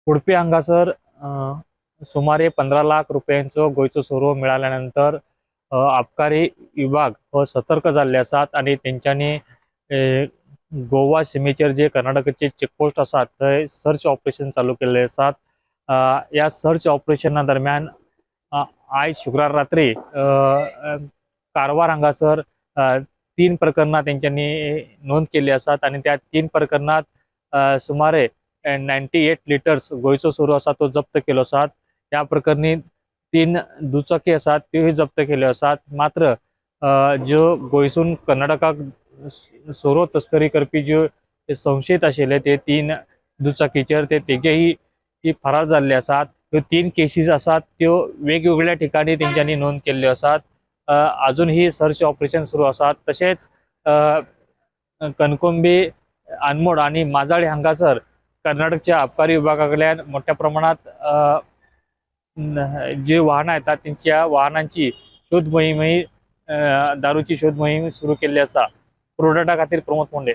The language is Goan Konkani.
उडपी हांगासर सुमारे 15 लाख रुपयांचो गोंयचो सोरो मिळाल्या नंतर आबकारी विभाग हो सतर्क जाल्ले आसात आनी तेंच्यांनी गोवा सिमेचेर जे कर्नाटकाचे चेकपोस्ट आसात थंय सर्च ऑपरेशन चालू केल्ले आसात. ह्या सर्च ऑपरेशना दरम्यान आयज शुक्रार रात्री कारवार हांगासर 3 प्रकरणां तेंच्यांनी नोंद केल्ली आसात आनी त्या 3 प्रकरणांत सुमारे 98 लिटर्स गोंयचो सोरो आसा तो जप्त केलो आसात. ह्या प्रकरणी 3 दुचाकी आसात त्योय जप्त केल्यो आसात. मात्र ज्यो गोंयसून कर्नाटकाक सोरो तस्करी करपी ज्यो संशयीत आशिल्ले ते 3 दुचाकीचेर ते तेगेही फरार जाल्ले आसात. ह्यो 3 केसीस आसात त्यो वेगवेगळ्या ठिकाणी तेंच्यांनी नोंद केल्ल्यो आसात. अजूनही सर्च ऑपरेशन सुरू आसात. तशेंच कणकुंबी, अनमोड आनी माजाळे हांगासर कर्नाटकच्या आबकारी विभागा कडल्यान मोठ्या प्रमाणात जी वाहनां येतात तेंच्या वाहनांची शोध मोहीम दारूची शोध मोहीम सुरू केल्ली आसा. प्रोडक्टा खातीर प्रमोद मोंडे.